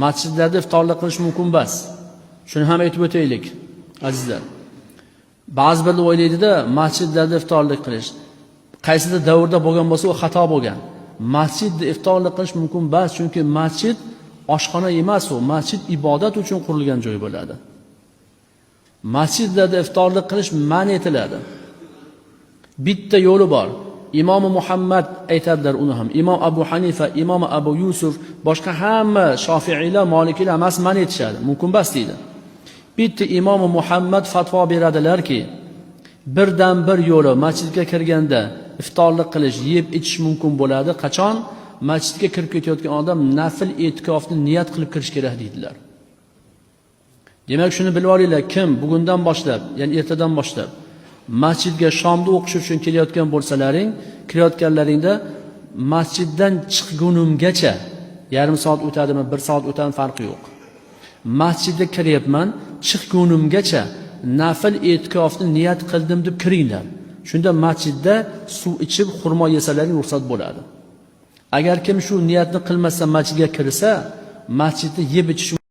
Masjidlarda iftorlik qilish mumkin emas. Shuni ham aytib o'taylik, azizlar. Ba'zi birlar o'ylaydida, masjidlarda iftorlik qilish qaysidir davrda bo'lgan bo'lsa, u xato bo'lgan. Masjidda iftorlik qilish mumkin emas, chunki masjid oshxona emas u, masjid ibodat uchun qurilgan joy bo'ladi. Masjidlarda iftorlik qilish man etiladi. Bitta yo'li bor. Imom Muhammad aytadilar uni ham. Imom Abu Hanifa, Imom Abu Yusuf, boshqa hamma Shofiiylar, Molikiylar hammasi man etishadi. Mumkin emas deydi. Bitta Imom Muhammad fatvo beradilarki, birdan bir yo'li masjidga kirganda iftorlik qilish, yeb ichish mumkin bo'ladi. Qachon? Masjidga kirib ketayotgan odam nafl e'tikofni niyat qilib kirish kerak deydilar. Demak, shuni bilib olinglar, kim bugundan boshlab, ya'ni ertadan boshlab masjidga shomda o'qish uchun kelayotgan bo'lsalaring, kirayotganlaringda masjiddan chiqgunimgacha yarim soat o'tadimi, bir soat o'tadimi, farqi yo'q. Masjidga kiryapman, chiqgunimgacha nafl e'tikofni niyat qildim deb kiringlar. Shunda masjidda suv ichib, xurmo yesalaring ruxsat bo'ladi. Agar kim shu niyatni qilmasa masjidga kirsa, masjidda yeb ichish